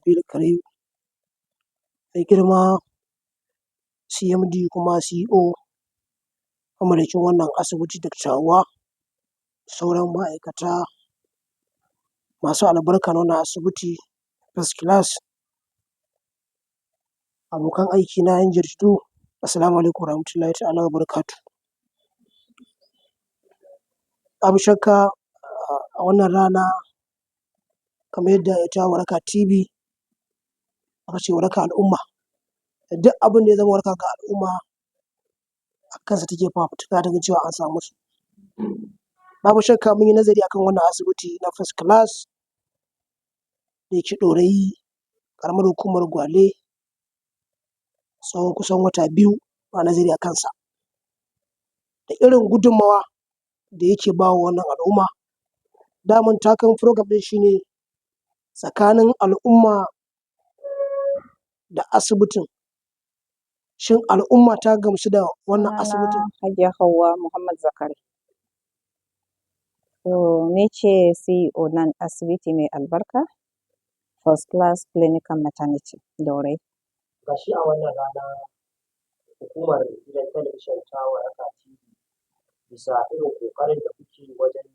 Nabiyil Karim, mai girma CMD kuma CEO, mamallakin wannan asibiti, Dr. Hauwa, sauran ma'aikata masu albarka na wannan asibiti first class, abokan aiki na 'yan jaridu, Assalamu alaikum warahmatullahi ta'ala wa barakatuhu. Babu shakka, a wannan rana, kamar yadda ita Waraka TV aka ce waraka al'umma, duk abin da ya zama waraka ga al'umma a kansa take fafutuka ta ga cewa an samu su. Babu shakka mun yi nazari akan wannan asibiti na first class da yake Ɗorayi, ƙaramar hukumar Gwale, tsawon kusan wata 2 muna nazari a kansa. Da irin gudunmawa da yake ba wa wannan al'umma. Daman taken program ɗin shi ne tsakanin al'umma da asibitin. Shin al'umma ta gamsu da wannan asibitin? Sunana Hajiya Hauwa Muhammad Zakari. To, ni ce CEO nan asibiti mai albarka, First Class Clinic and Maternity, Dorayi. Ga shi a wannan rana hukumar gidan talabijin ta Waraka TV, bisa irin ƙoƙarin da kuke yi wajen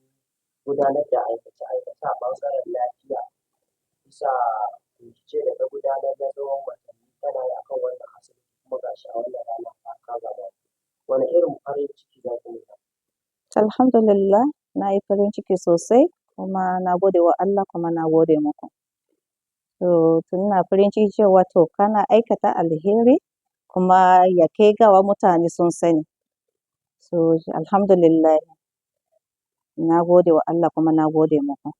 gudanar da aikace-aikace a ɓangaren lafiya, bisa bincike da ta gudanar na tsawon watanni tana yi akan wannan asibiti, kuma ga shi a wannan rana ta karrama ku. Wane irin farin ciki za ku nuna? Alhamdulillah, na yi farin ciki sosai, kuma na gode wa Allah, kuma na gode muku. To, ina farin ciki cewa to kana aikata alheri kuma ya kai gawa mutane sun sani. So, alhamdulillah, na gode wa Allah kuma na gode muku.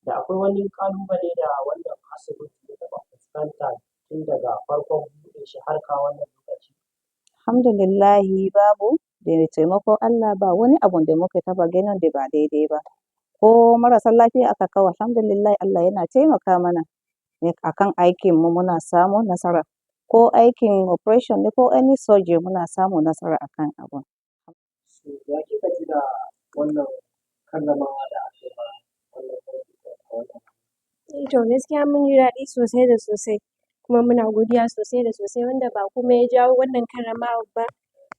Da akwai wani ƙalubale da wannan asibiti ya taɓa fuskanta tun daga farkon buɗe shi har kawo wannan lokaci? Alhamdulillahi, babu. Da taimakon Allah ba wani abun da muka taɓa ganin da ba daidai ba. Ko marasa lafiya aka kawo, alhamdulillah, Allah yana taimaka mana akan aikin mu, muna samun nasara. Ko aikin operation ne ko any surgery, muna samun nasara akan abun. So ya kika ji da wannan karramawa da aka yi ma wannan a wannan? To, gaskiya mun ji daɗi sosai da sosai, kuma muna godiya sosai da sosai, wanda ba komai ya jawo wannan karramawar ba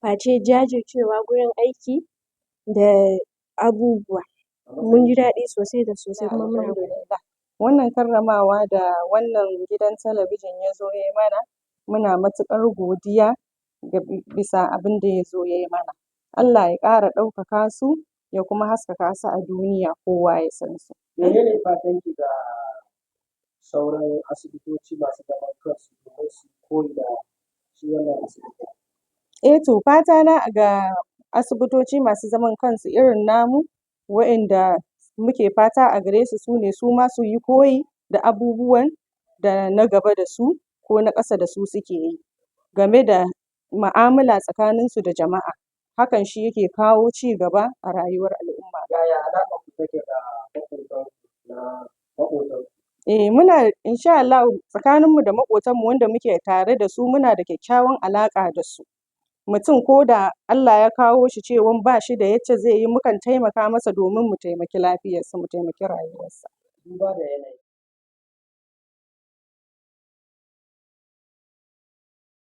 face jajircewa gurin aiki da abubuwa. Mun ji daɗi sosai da sosai, kuma muna godiya. Wannan karramawa da wannan gidan talabijin ya zo ya yi mana, muna matuƙar godiya ga bisa abin da ya zo ya yi mana. Allah ya ƙara ɗaukaka su, ya kuma haskaka su a duniya, kowa ya san su. Menene fatan ki ga sauran asibitoci masu zaman kansu domin su koyi da shi wannan asibiti? Eh to, fata na ga asibitoci masu zaman kansu irin namu, wa'inda muke fata a gare su, sune su ma su yi koyi da abubuwan da na gaba da su ko na ƙasa da su suke yi game da ma'amala tsakaninsu da jama'a. Hakan shi yake kawo ci gaba a rayuwar al'umma. Yaya alaƙar ku take da maƙotanku na maƙotanku? Eh, muna, insha Allahu, tsakaninmu da maƙotanmu wanda muke tare da su, muna da kyakkyawan alaƙa da su. Mutum ko da Allah ya kawo shi cewan ba shi da yacce zai yi, mukan taimaka masa domin mu taimaki lafiyarsa, mu taimaki rayuwarsa. Duba da yanayin